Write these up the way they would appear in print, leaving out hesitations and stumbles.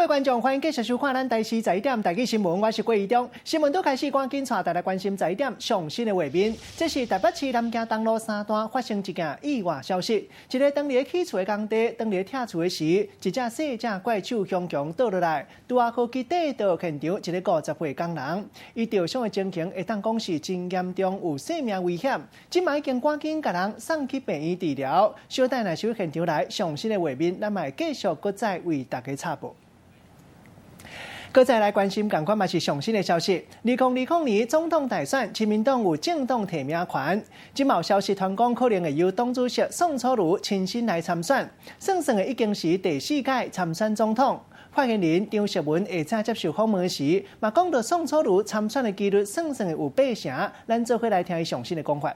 位觀眾，歡迎繼續收看咱台視十一點台語新聞，我是郭怡中。新聞拄開始，趕緊帶大家關心十一點上新的畫面。這是台北市南京東路三段發生一件意外消息。一个當佇起厝的工地，當佇拆厝的時，一隻細隻怪獸雄雄倒落來，拄仔好去硩著現場一个50歲工人，伊著傷的情形會當講是真嚴重，有性命危險。這馬已經趕緊共人送去病院治療。小等若是現場來上新的畫面，咱嘛會繼續閣再為大家插播。閣再來關心仝款嘛是上新的消息。2020年總統大選，親民黨有政黨提名權。這馬有消息傳講，可能會由黨主席宋楚瑜親身來參選，算算的已經是第四屆參選總統。發言人張淑文下早接受訪問時，嘛講到宋楚瑜參選的幾率算算的有八成。咱做伙來聽伊上新的講法。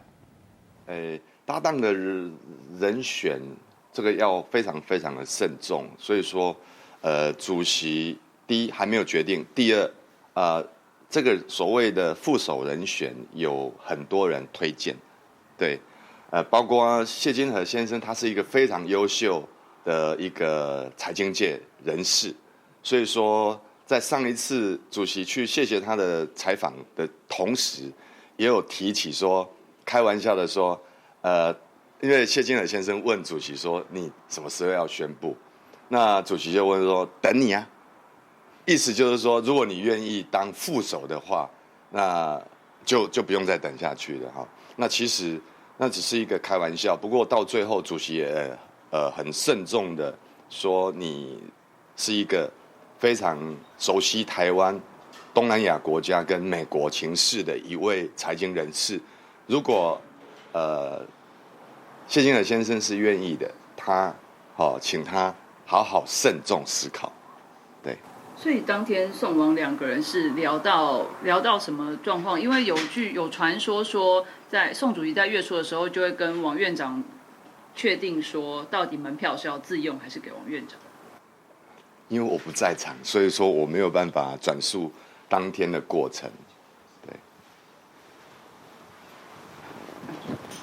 搭檔的人選，這個要非常非常的慎重。所以說，主席，第一還沒有決定，第二，這個所謂的副手人選有很多人推薦，對，包括謝金河先生，他是一個非常優秀的一個財經界人士，所以說在上一次主席去謝謝他的採訪的同時，也有提起說，開玩笑的說，因為謝金河先生問主席說，你什麼時候要宣布？那主席就問說，等你啊。意思就是說，如果你願意當副手的話，那就不用再等下去了哈。那其實那只是一個開玩笑，不過到最後主席也很慎重的說，你是一個非常熟悉台灣、東南亞國家跟美國情勢的一位財經人士。如果謝金河先生是願意的，他好，請他好好慎重思考，對。所以當天宋王兩個人是聊到什麼狀況？因為有傳說說，在宋主席在月初的時候就會跟王院長確定說，到底門票是要自用還是給王院長？因為我不在場，所以說我沒有辦法轉述當天的過程。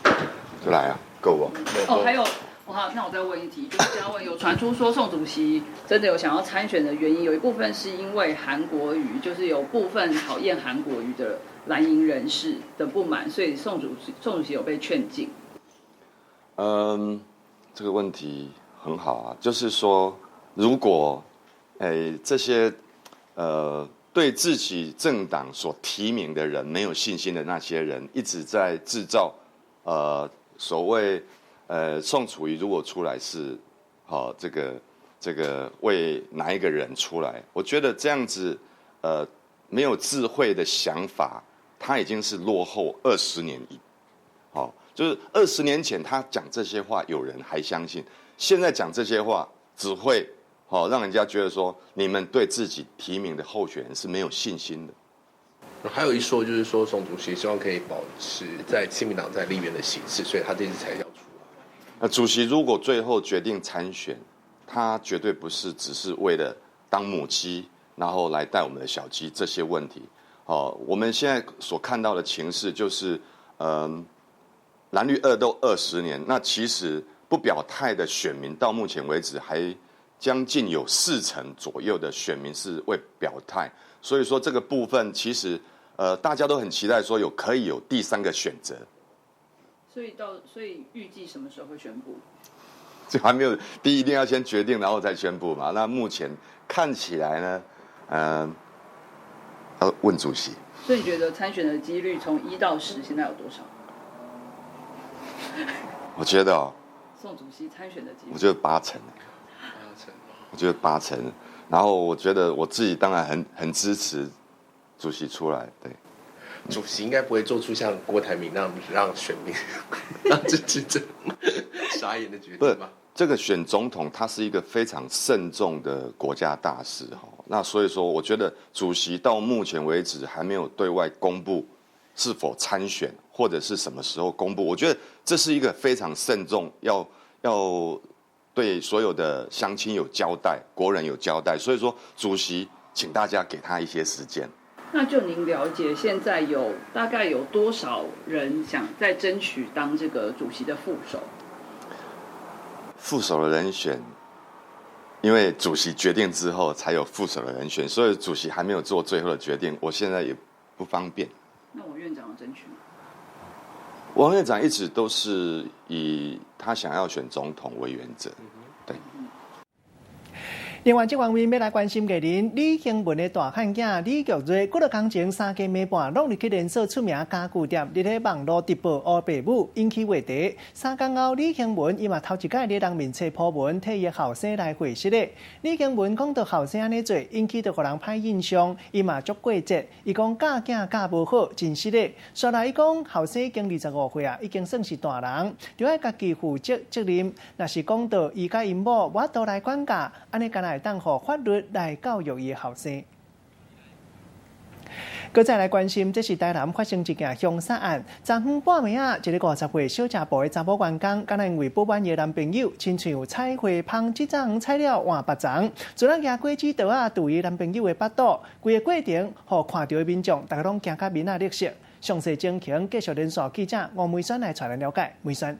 對，就來啊，夠不？哦，還有。好，那我再問一題，就是想問，有傳出說宋主席真的有想要參選的原因，有一部分是因為韓國瑜，就是有部分討厭韓國瑜的藍營人士的不滿，所以宋主席有被勸進。嗯，這個問題很好啊，就是說，如果這些對自己政黨所提名的人沒有信心的那些人，一直在製造所謂。宋楚瑜如果出來是，好，這個為哪一個人出來？我覺得這樣子，沒有智慧的想法，他已經是落後二十年一，好，就是20年前他講這些話，有人還相信；現在講這些話，只會好讓人家覺得說，你們對自己提名的候選人是沒有信心的。還有一說就是說，宋主席希望可以保持在親民黨在立院的席次，所以他這次才要出來。那主席如果最後決定參選，他絕對不是只是為了當母雞，然後來帶我們的小雞這些問題。哦，我們現在所看到的情勢就是，藍綠惡鬥二十年，那其實不表態的選民到目前為止還將近有4成左右的選民是未表態，所以說這個部分其實，大家都很期待說有可以有第三個選擇。所以預計什麼時候會宣布？這還沒有，第一一定要先決定，然後再宣布嘛。那目前看起來呢，要問主席。所以你覺得參選的幾率從1到10，現在有多少？我覺得哦，宋主席參選的幾率，我覺得八成。八成。我覺得八成。然後我覺得我自己當然很支持主席出來，對。主席應該不會做出像郭台銘那樣讓選民、讓支持者傻眼的決定吧？這個選總統，他是一個非常慎重的國家大事哈。那所以說，我覺得主席到目前為止還沒有對外公布是否參選，或者是什麼時候公布。我覺得這是一個非常慎重，要對所有的鄉親有交代，國人有交代。所以說，主席請大家給他一些時間。那就您了解，現在有大概有多少人想在爭取當這個主席的副手？副手的人選因為主席決定之後才有副手的人選，所以主席還沒有做最後的決定，我現在也不方便。那王院長有爭取嗎？王院長一直都是以他想要選總統為原則，對。另外，這方面欲來關心藝人李興文的大漢囝李玉瑞，幾若工前三更暝半，攏入去連鎖出名家具店，佇咧網路直播烏爸母，引起話題。三工後，李興文伊嘛頭一擺佇人面前 po 文，替伊後生來回釋咧。李興文講著後生按呢做，引起著予人歹印象，伊嘛足過節。伊講教囝教無好，真失禮。煞來伊講後生已經25歲啊，已經算是大人，著愛家己負責責任。若是講著伊佮𪜶某無法度來管教，按呢敢若會當予法律來教育伊的後生。閣再來關心，這是台南發生一件兇殺案。昨昏半暝仔，一个50歲小食部的查某員工，敢若因為不滿伊的男朋友，親像採花蜂，這陣採了換別叢，突然舉果子刀仔揬伊男朋友的腹肚，規个過程，予看著的民眾，逐家攏驚甲面仔綠色。詳細情形，繼續連線記者吳梅宣來帶咱了解。梅宣。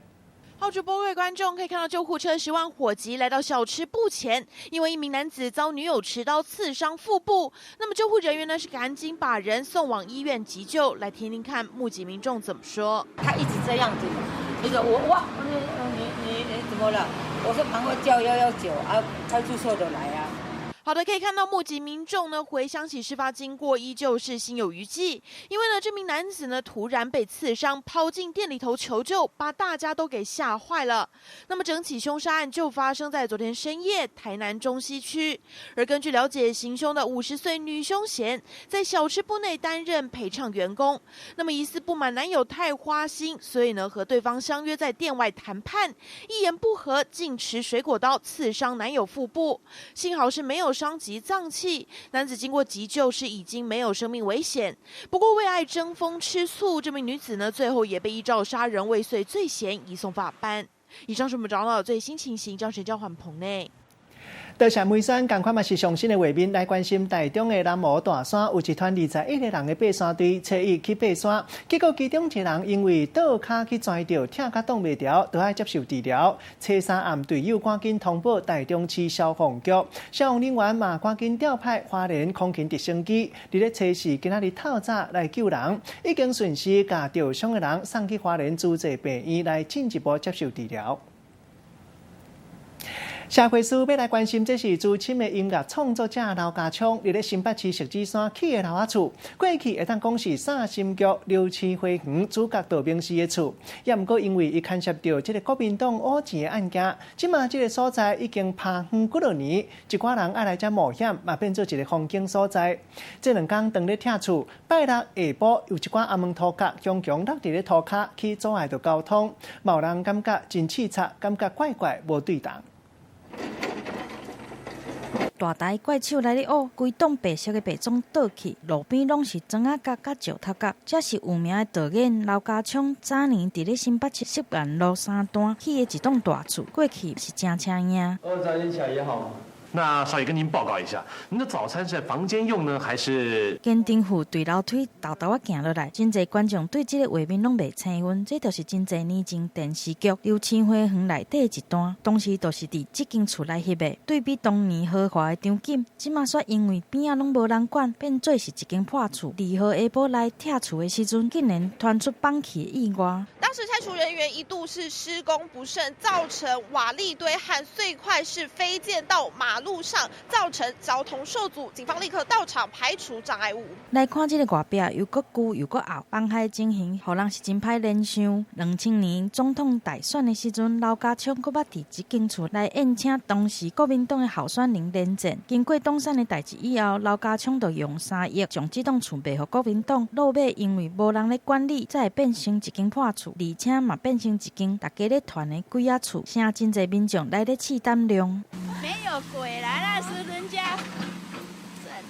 好，主播各位觀眾可以看到，救護車10萬火急來到小吃部前，因為一名男子遭女友持刀刺傷腹部，那麼救護人員呢是趕緊把人送往醫院急救。來聽聽看目擊民眾怎麼說。他一直這樣子，你說我哇，你怎麼了？我說趕快叫119啊，派出所的來啊。好的，可以看到目擊民眾呢回想起事發經過，依舊是心有餘悸。因為呢，這名男子呢突然被刺傷，跑進店裡頭求救，把大家都給嚇壞了。那麼整起兇殺案就發生在昨天深夜，台南中西區。而根據了解，行兇的50歲女兇嫌在小吃部內擔任陪唱員工。那麼疑似不滿男友太花心，所以呢和對方相約在店外談判，一言不合竟持水果刀刺傷男友腹部，幸好是沒有傷及臟器，男子經過急救是已經沒有生命危險。不過為愛爭風吃醋，這名女子呢最後也被依照殺人未遂罪嫌移送法辦。以上是我們掌握到最新情形，將時交還棚內。多謝梅山，仝款嘛是上新的畫面來關心台中的南無大山，有一團21個人的爬山隊，初一去爬山，結果其中一個人因為倒跤去跩著，疼甲擋袂牢，著愛接受治療。初三暗，隊友趕緊通報台中市消防局，消防人員嘛趕緊調派花蓮空勤直升機，佇咧初四今仔日透早來救人，已經順勢共著傷的人送去花蓮慈濟病院來進一步接受治療。社會事欲來關心，這是資深的音樂創作者劉家昌，佇咧新北市石子山起的樓仔厝，過去會當講是三心劇流星花園主角道明寺的厝，也毋過因為伊牽涉著這个國民黨烏錢的案件，這馬這个所在已經拋荒幾若年，一寡人愛來遮冒險，嘛變做一个風景所在。這兩工當咧拆厝，拜六下晡有一寡阿門塗殼雄雄落佇咧塗跤去阻礙著交通，嘛有人感覺真刺賊，感覺怪怪無對仝。大台怪手來咧挖，規棟白色的白磚倒去，路邊攏是磚仔角佮石頭角。這是有名的導演劉家昌早年佇咧新北市實驗路三段起的一棟大厝，過去是誠出名。早點起來也好。那少爺跟您報告一下，您的早餐是在房間用呢，還是？堅定戶對樓梯沓沓仔行落來，真濟觀眾對這个畫面攏袂青暈。這就是真濟年前電視劇《流星花園》內底的一段，當時就是佇這間厝內翕的。對比當年豪華的場景，這馬煞因為邊仔攏無人管，變做是一間破厝。2號下晡來拆厝的時陣，竟然傳出崩去的意外。當時拆除人員一度是施工不慎，造成瓦礫堆和碎塊是飛濺到馬路上，造成交通受阻，警方立刻到場排除障礙物。來看這个外壁又閣舊又閣厚，崩海情形，予人是真歹聯想。2000年總統大選的時陣，劉家昌閣捌佇這間厝來宴請當時國民黨的候選人連戰。經過黨產的代誌以後，劉家昌就用3億將這棟厝賣予國民黨。落尾因為無人咧管理，才會變成一間破厝，而且嘛變成一間大家咧傳的鬼仔厝，成真濟民眾來咧試膽量。沒有鬼啦，那是人家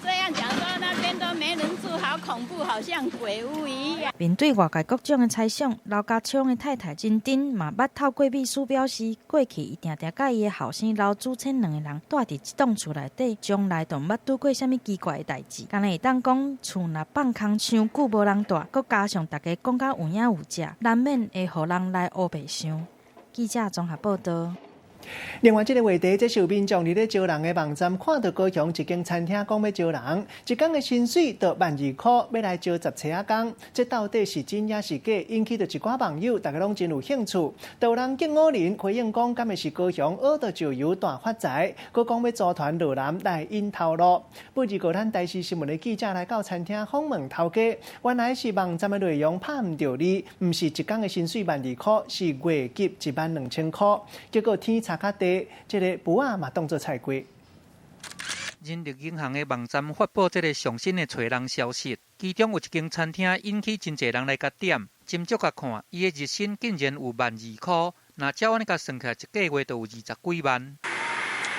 這樣講說那邊都沒人住，好恐怖，好像鬼屋一樣。面對外界各種的猜想，劉家昌的太太真珍嘛捌透過秘書表示，過去伊定定佮伊的後生劉子謙兩个人蹛佇這棟厝內底，從來就毋捌拄過啥物奇怪的代誌。敢若會當講厝若放空傷久無人蹛，閣加上大家講甲有影有跡，難免會予人來烏白想。記者綜合報道。另外，這个話題，這是有民眾佇咧招人的網站看著高雄一間餐廳講欲招人，一工的薪水著12,000塊，欲來招十冊仔工，這到底是真抑是假？引起著一寡網友，大家攏真有興趣。就有人敬五人回應講，敢會是高雄挖著石油大發財？閣講欲組團落南來𪜶頭路。不過，咱台視新聞的記者來到餐廳訪問頭家，原來是網站的內容拍毋著字，毋是一工的薪水12,000塊，是月給12,000塊。結果天差較低，這个櫥仔嘛當做菜雞。人力銀行的網站發布這个上新的揣人消息，其中有一間餐廳引起真濟人來共點，斟酌共看，伊的日薪竟然有12,000塊，若照按呢共算起來，一个月就有20幾萬。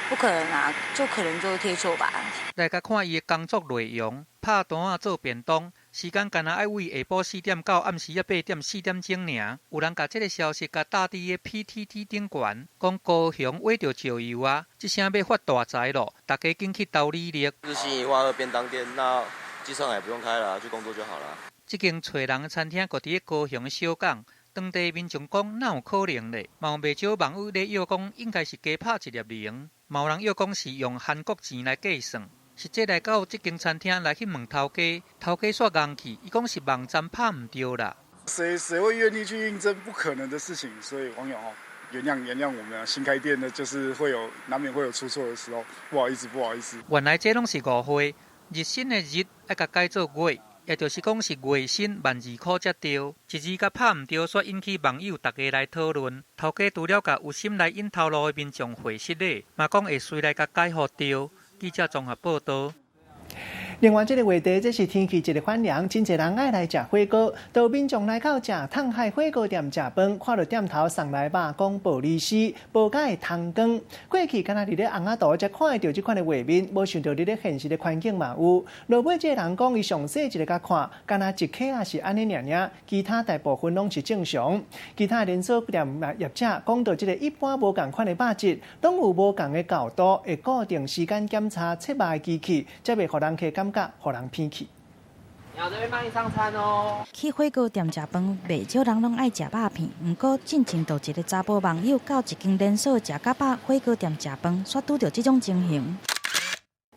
不可能啊，就可能就貼錯吧。來共看伊的工作內容，拍單仔做便當，時間干焦愛對下晡4點到暗時仔8點4點鐘爾。有人共這个消息共貼佇个 PTT 頂懸，講高雄挖著石油啊，這聲欲發大財囉，大家緊去投履歷。日薪12,000便當店，那機場也不用開了，去工作就好了。這間揣人的餐廳，閣佇咧高雄的小港。當地民眾講，哪有可能咧？嘛有袂少網友咧臆講，應該是加拍一粒零。嘛有人臆講是用韓國錢來計算。實際來到這間餐廳來去問頭家，頭家煞戇去，伊講是網站拍毋著啦。誰誰會願意去應徵不可能的事情？所以網友哦，原諒原諒我們新開店的，就是會有難免會有出錯的時候，不好意思，不好意思。原來這攏是誤會，日薪的日愛共改做月。也就是講是月薪12,000塊才對，一字共拍毋著，煞引起網友逐家來討論。頭家除了共有心來𪜶頭路的民眾回失禮，嘛講會隨來共改予著。記者綜合報導。另外，這个話題，這是天氣一个反涼，真濟人愛來食火鍋。當民眾來到食燙海火鍋店食飯，看著店頭送來肉講薄利絲，無佮會通光。過去敢若佇咧尪仔圖才看會著這款的畫面，無想著佇咧現實的環境嘛有。落尾這个人講，伊詳細一个共看，敢若一克仔是按呢爾爾，其他大部分攏是正常。其他連鎖店業者講著這个一般無仝款的肉質，攏有無仝的厚度，會固定時間檢查切肉的機器，才袂予人客感覺予人騙去。然後這邊幫你上餐哦。去火鍋店食飯，袂少人攏愛食肉片。毋過進前就一个查埔網友到一間連鎖食較飽火鍋店食飯，煞拄著這種情形。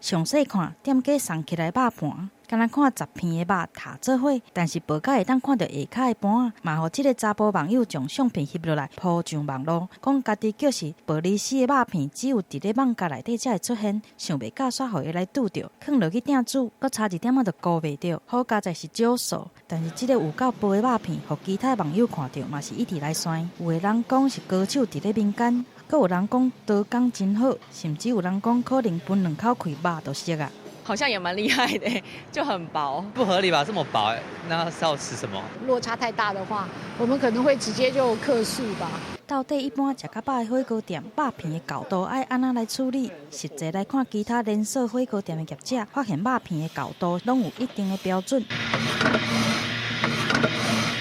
詳細看，店家送起來肉盤，敢若看10片的肉疊做伙，但是薄甲會當看著下跤的盤仔，嘛予這个查埔網友將相片翕落來鋪上網路，講家己叫是薄利絲的肉片，只有佇咧網咖內底才會出現，想袂到煞予伊來拄著，囥落去鼎煮，閣差一點仔就顧袂著。好佳哉是少數，但是這个有夠薄的肉片，予其他網友看著嘛是一直來酸。有的人講是高手佇咧民間。閣有人講刀工真好，甚至有人講可能分兩口氣肉就熟啊。好像也蠻厲害的，就很薄。不合理吧？這麼薄，那是要吃什麼？落差太大的話，我們可能會直接就客訴吧。到底一般食較飽的火鍋店，肉片的厚度愛按怎來處理？實際來看，其他連鎖火鍋店的業者發現肉片的厚度攏有一定的標準。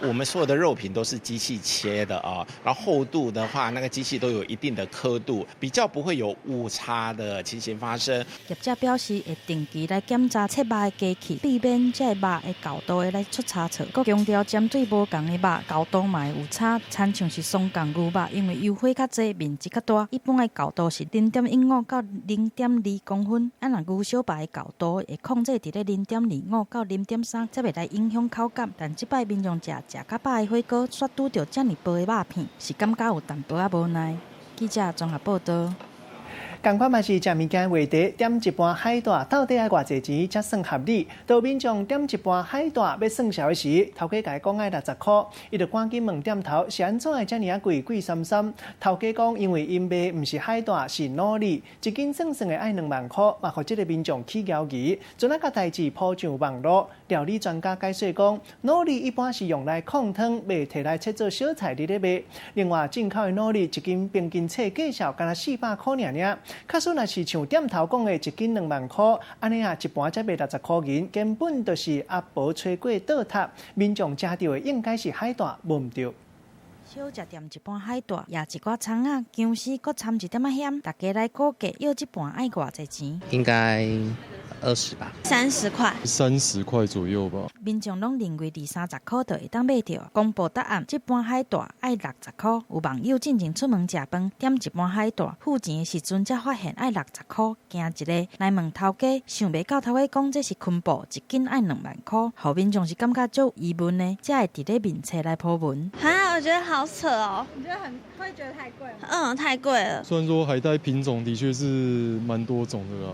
我們所有的肉品都是機器切的啊，然後厚度的話，那個機器都有一定的刻度，比較不會有誤差的情形發生。業者表示會定期來檢查切肉的機器，避免這个肉的厚度會來出差錯。閣強調針對無仝的肉厚度嘛會有差，親像是雙槓牛肉，因為油花較濟，面積較大，一般的厚度是0.15到0.2公分。啊，若牛小排的厚度會控制佇咧0.25到0.3，才袂來影響口感。但這擺民眾食食較飽的火鍋，煞拄著遮爾薄的肉片，是感覺有淡薄仔無奈。記者綜合報導。仝款嘛是食物件話題，點一盤海帶到底愛偌濟錢才算合理？當民眾點一盤海帶欲算數的時，頭家共伊講愛60塊，伊就趕緊問店頭是按怎會遮爾仔貴，貴參參。頭家講因為𪜶賣毋是海帶，是牡蠣，一斤算算的愛2萬塊，嘛予這个民眾起懷疑。陣仔共代誌鋪上網路，料理專家解說講，牡蠣一般是用來炕湯，袂提來切做小菜佇咧賣。另外，進口的牡蠣一斤平均冊價數干焦400塊爾爾。假使若是像店頭講的，一斤2萬塊，按呢啊一盤才賣60塊銀，根本就是阿婆揣過倒塔。民眾食著的應該是海帶，無毋對。小食店一盤海帶，也一寡蔥仔、薑絲，閣摻一點仔薟，大家來估計，要這盤愛偌濟錢？應該20吧，30塊，30塊左右吧。民眾攏認為二三十箍就會當買著。公布答案，這盤海帶愛60箍。有網友進前出門食飯，點一盤海帶，付錢的時陣才發現愛60箍，驚一下來問頭家，想袂到頭家講這是昆布，一斤愛2萬箍，予民眾是感覺足疑問的，才會佇咧面冊來 po 文。哈，我覺得好扯哦。你覺得很會覺得太貴嗎？嗯，太貴了。雖然說海帶品種的確是蠻多種的啦，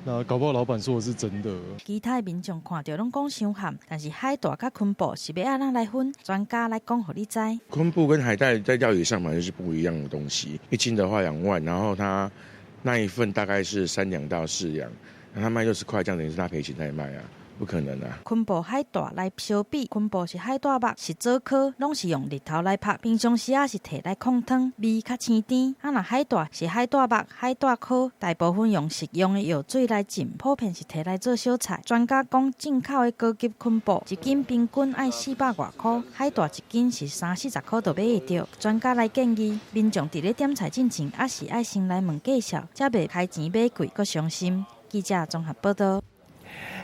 那搞不好老闆說的是真的。其他的民眾看著攏講傷譀，但是海帶佮昆布是欲按怎來分？專家來講予你知。昆布跟海帶在料理上本來就是不一樣的東西，一斤的話2萬，然後他那一份大概是3兩到4兩，那他賣60塊，這樣等於是他賠錢在賣啊。不可能啊！昆布海帶來相比，昆布是海帶肉，是藻科，攏是用日頭來曝。平常時仔是提來炕湯，味較鮮甜。啊，若海帶是海帶肉、海帶殼，大部分用食用的藥水來浸，普遍是提來做小菜。專家講，進口的高級昆布一斤平均愛400外箍，海帶一斤是三四十箍就買會著。專家來建議，民眾佇咧點菜進前，猶是愛先來問介紹，才袂開錢買貴閣傷心。記者綜合報導。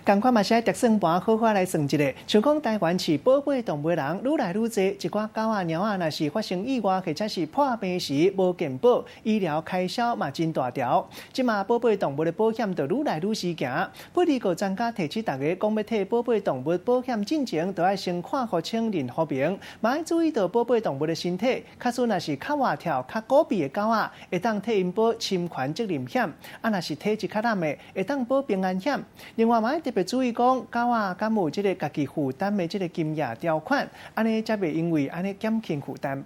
仝款嘛是愛疊算盤好好來算一下，像講台灣飼寶貝動物人愈來愈濟，一寡狗仔貓仔若是發生意外或者是破病時無健保，醫療開銷嘛真大條。這馬寶貝動物的保險就愈來愈時行。不過專家提醒大家，講欲提寶貝動物保險進前，都愛先看予清認予明，嘛愛注意著寶貝動物的身體。假使若是較活跳、較古鱉的狗仔，會當替𪜶保侵權責任險；啊，若是體質較濫的，會當保平安險。另外嘛愛特別注意講，狗仔敢有這个家己負擔的這个金額條款，按呢才袂因為按呢減輕負擔。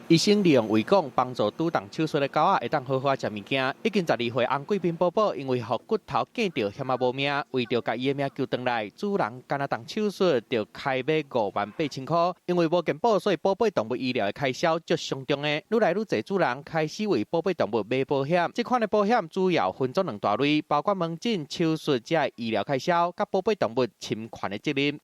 醫生利用胃管幫助拄動手術的狗仔會當好好食物件。已經12歲紅貴賓寶寶因為予骨頭割著，險仔無命，為著共伊的命救轉來，主人干焦動手術就開欲58,000箍。因為無健保，所以寶貝動物醫療的開銷足傷重的。愈來愈濟主人開始為寶貝動物買保險。這款的保險主要分做兩大類，包括門診、手術這醫療開銷，佮寶貝動物侵權的責任。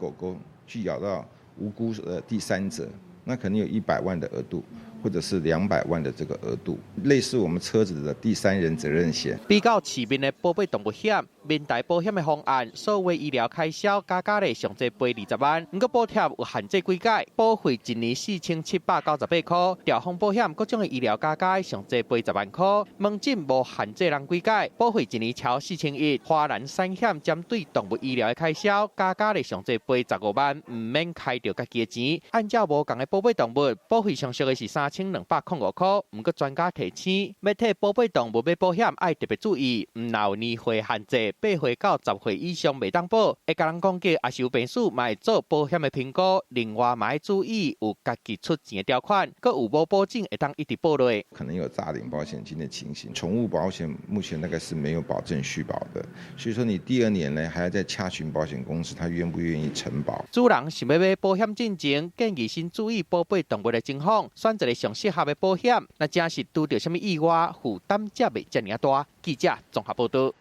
狗狗去咬到無辜的第三者，那可能有100萬的額度，或者是200萬的這個額度，類似我們車子的第三人責任險。比較市面的寶貝動物險，民台保險的方案，所有醫療開銷加加咧上濟賠20萬，毋過補貼有限制幾改，保費一年4798箍，兆豐保險各種的醫療加加上濟賠10萬箍，門診無限制人幾改，保費一年超4100。華南產險針對動物醫療的開銷加加咧上濟賠15萬，毋免開著家己的錢。按照無仝的寶貝動物，保費上俗的是3205箍，毋過專家提醒，欲替寶貝動物買保險，愛特別注意，毋若有年歲限制，8歲到10歲以上袂當保，會共人攻擊，抑是有病史，嘛會做保險的評估。另外，嘛愛注意有家己出錢的條款，閣有無保證會當一直保落。可能有詐領保險金的情形。寵物保險目前大概是沒有保證續保的，所以說你第二年呢，還要再洽詢保險公司，他願不願意承保。主人想欲買保險進前，建議先注意寶貝動物的情況，選一个上適合的保險。若真是拄著啥物意外，負擔才袂遮爾仔大。記者綜合報導。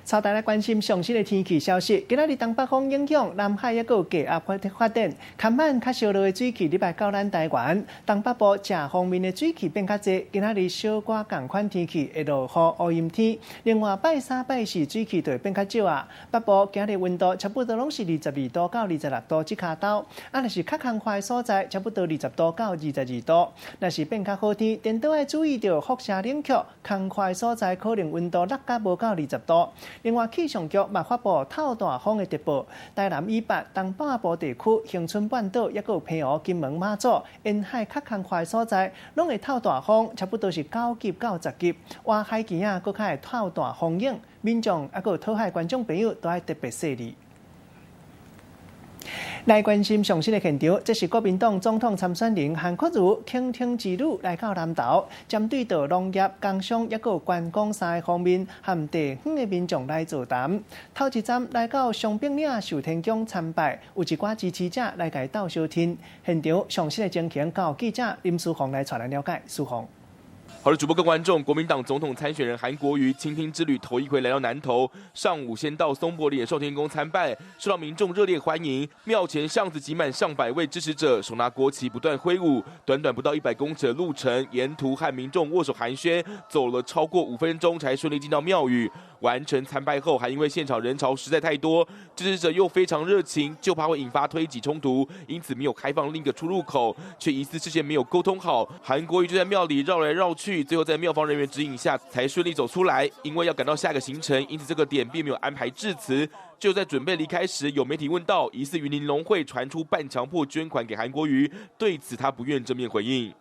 超大來關心上新的天氣消息。今仔日東北風影響，南海猶閣有低壓發展，傍晚較燒熱的水汽入來到咱台灣東北部這方面的水汽變較濟。今仔日小可仝款天氣會落雨烏陰天。另外拜三拜四水汽就會變較少啊。北部今日溫度差不多攏是22度到26度這跤兜，啊，若是較空曠的所在，差不多20度到22度。若是變較好天，顛倒愛注意著輻射冷卻，空曠的所在可能溫度落甲無夠20度。另外，氣象局嘛發布透大風的特報，台南以北、東半部地區、恆春半島，抑閣有澎湖、金門、馬祖沿海較空曠的所在，攏會透大風，差不多是9級到10級。外海墘仔閣較會透大風湧，民眾抑閣有討海觀眾朋友都愛特別細膩。來關心上新的現場，這是國民黨總統參選人韓國瑜傾聽之旅來到南投，針對著農業、工商抑閣有觀光三个方面，和地方的民眾來座談。頭一站來到松柏嶺壽天宮參拜，有一寡支持者來共伊鬥相挺。現場上新的情形，交記者林書鴻來帶咱了解。書鴻。好的，主播跟觀眾，國民黨總統參選人韓國瑜傾聽之旅頭一回來到南投，上午先到松柏里的壽天宮參拜，受到民眾熱烈歡迎。廟前巷子擠滿上百位支持者，手拿國旗不斷揮舞。短短不到100公尺的路程，沿途和民眾握手寒暄，走了超過5分鐘才順利進到廟宇。完成參拜後，還因為現場人潮實在太多，支持者又非常熱情，就怕會引發推擠衝突，因此沒有開放另一個出入口，卻疑似事先沒有溝通好。韓國瑜就在廟裡繞來繞去，最後在廟方人員指引下才順利走出來。因為要趕到下個行程，因此這個點並沒有安排致辭。就在準備離開時，有媒體問到疑似雲林農會傳出半強迫捐款給韓國瑜，對此他不願正面回應。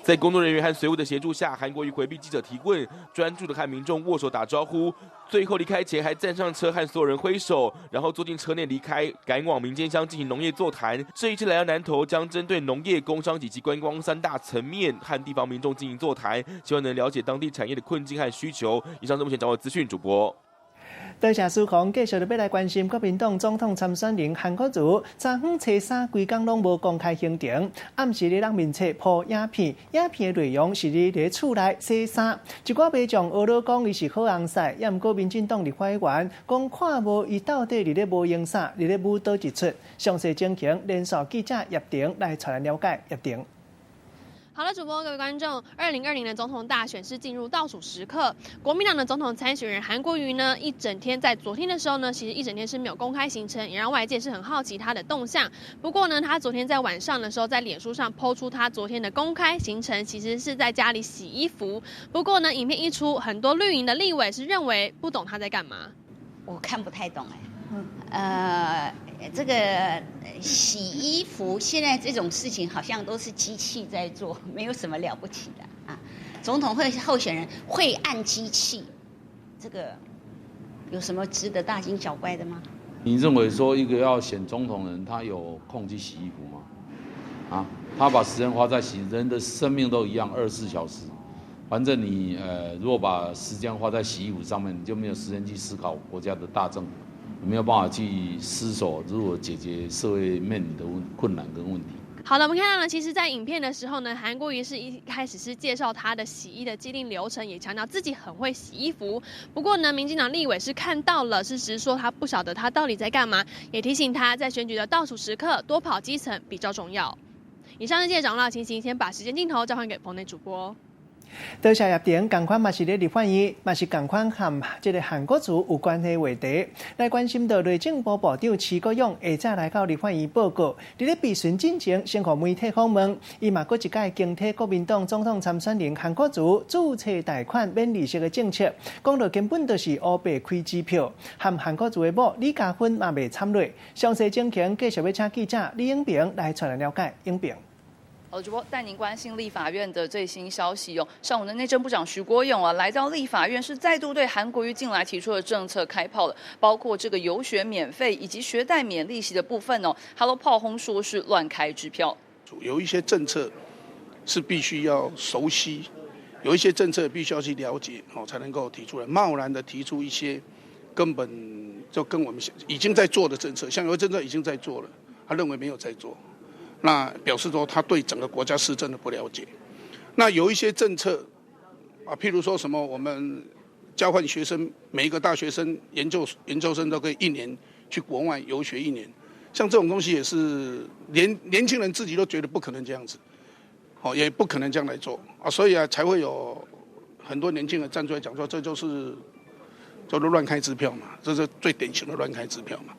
在工作人員和隨扈的協助下，韓國瑜迴避記者提問，專注的和民眾握手打招呼。最後離開前還站上車和所有人揮手，然後坐進車內離開，趕往民間鄉進行農業座談。這一次來到南投，將針對農業、工商以及觀光三大層面和地方民眾進行座談，希望能了解當地產業的困境和需求。以上是目前掌握資訊，主播。多謝蘇強，繼續欲來關心國民黨總統參選人韓國瑜，昨昏初三規工攏無公開行程，暗時咧人面冊 po 影片，影片的內容是佇咧厝內洗衫，一寡民眾呵咾講伊是好翁婿，也毋過民進黨立法委員講看無伊到底佇咧無閒啥，佇咧舞佗一出。詳細情形，連線記者葉婷來帶咱了解。葉婷。好了，主播各位觀眾，2020的總統大選是進入倒數時刻。國民黨的總統參選人韓國瑜呢，一整天在昨天的時候呢，其實一整天是沒有公開行程，也讓外界是很好奇他的動向。不過呢，他昨天在晚上的時候，在臉書上 PO 出他昨天的公開行程，其實是在家裡洗衣服。不過呢，影片一出，很多綠營的立委是認為不懂他在幹嘛。我看不太懂哎，這個洗衣服現在這種事情好像都是機器在做，沒有什麼了不起的啊。總統會候選人會按機器，這個有什麼值得大驚小怪的嗎？你認為說一個要選總統的人，他有空去洗衣服嗎？啊，他把時間花在洗，人的生命都一樣，24小時。反正你如果把時間花在洗衣服上面，你就沒有時間去思考國家的大政。沒有辦法去思索如何解決社會面臨的問困難跟問題。好的，我們看到呢，其實，在影片的時候呢，韓國瑜是一開始是介紹他的洗衣的既定流程，也強調自己很會洗衣服。不過呢，民進黨立委是看到了，是直說他不曉得他到底在幹嘛，也提醒他在選舉的倒數時刻多跑基層比較重要。以上是記者掌握情形，先把時間鏡頭交還給棚內主播。多謝葉婷，仝款嘛是咧立法院，嘛是仝款和這個韓國瑜有關係話題，來關心到內政部部長徐國勇下晝來到立法院報告，佇咧備詢進前，先予媒體訪問，伊嘛閣一擺警惕國民黨總統參選人韓國瑜注冊貸款免利息的政策，講到根本就是烏白開支票，和韓國瑜的某李嘉芬嘛袂參落。詳細情形，繼續欲請記者李永平來帶咱了解。永平。好，主播帶您關心立法院的最新消息哦。上午的內政部長徐國勇啊，來到立法院是再度對韓國瑜近來提出的政策開炮了，包括這個遊學免費以及學貸免利息的部分哦，他都炮轟說是亂開支票。有一些政策是必須要熟悉，有一些政策必須要去了解哦，才能夠提出來。貿然的提出一些根本就跟我們已經在做的政策，像有些政策已經在做了，他認為沒有在做。那表示說他對整個國家施政的不了解。那有一些政策啊，譬如說什麼我們交換學生，每一個大學生、研究生都可以一年去國外遊學一年，像這種東西也是連年輕人自己都覺得不可能這樣子，哦，也不可能這樣來做啊，所以啊，才會有很多年輕人站出來講說，這就是叫做亂開支票嘛，這是最典型的亂開支票嘛。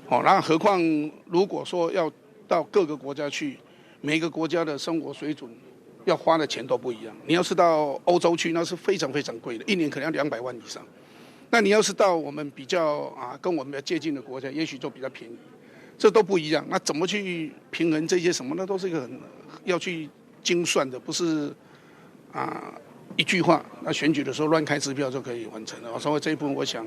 哦，那何況如果說要到各個國家去，每個國家的生活水準要花的錢都不一樣。你要是到歐洲去，那是非常非常貴的，一年可能要200萬以上。那你要是到我們比較啊跟我們比較接近的國家，也許就比較便宜，這都不一樣。那怎麼去平衡這些什麼？那都是一個很要去精算的，不是啊一句話。那選舉的時候亂開支票就可以完成了。所以這一部分，我想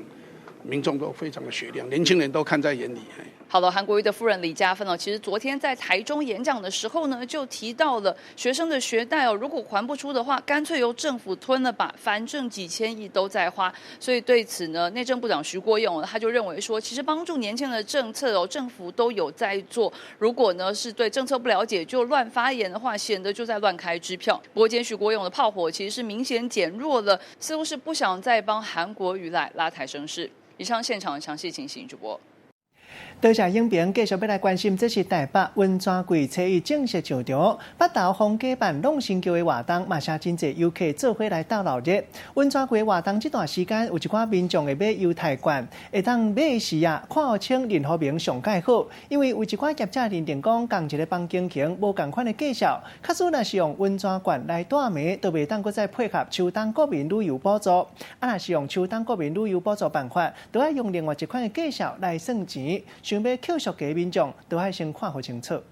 民眾都非常的雪亮，年輕人都看在眼裡。好好了，韓國瑜的夫人李佳芬哦，其實昨天在台中演講的時候呢，就提到了學生的學貸哦，如果還不出的話，乾脆由政府吞了吧，反正幾千億都在花。所以對此呢，內政部長徐國勇他就認為說，其實幫助年輕人的政策哦，政府都有在做。如果呢是對政策不了解就亂發言的話，顯得就在亂開支票。不過今天徐國勇的炮火其實是明顯減弱了，似乎是不想再幫韓國瑜來拉抬聲勢。以上現場詳細情形，主播。多謝影評，繼續欲來關心，這是台北溫泉季初一正式上場，北投皇家辦弄新橋的活動，嘛是真濟遊客做伙來鬥鬧熱。溫泉季活動這段時間，有一寡民眾會買優待券，會當買時啊，看清任何名上蓋好，因為有一寡業者認定講，仝一个房間型無仝款的介紹，假使若是用溫泉券來帶暝，就袂當閣再配合秋冬國民旅遊補助。啊，若是用秋冬國民旅遊補助辦法，就愛用另外一款的介紹來算錢。想欲扣俗價民眾，都愛先看予清楚。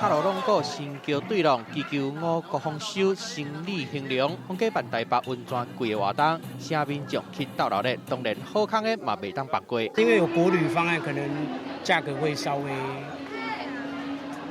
跤路攏過新橋對廊，祈求五穀豐收、生意興隆。皇家辦台北溫泉季的活動，啥民眾去鬥鬧熱，當然好康的嘛袂當放過。因為有國旅方案，可能價格會稍微，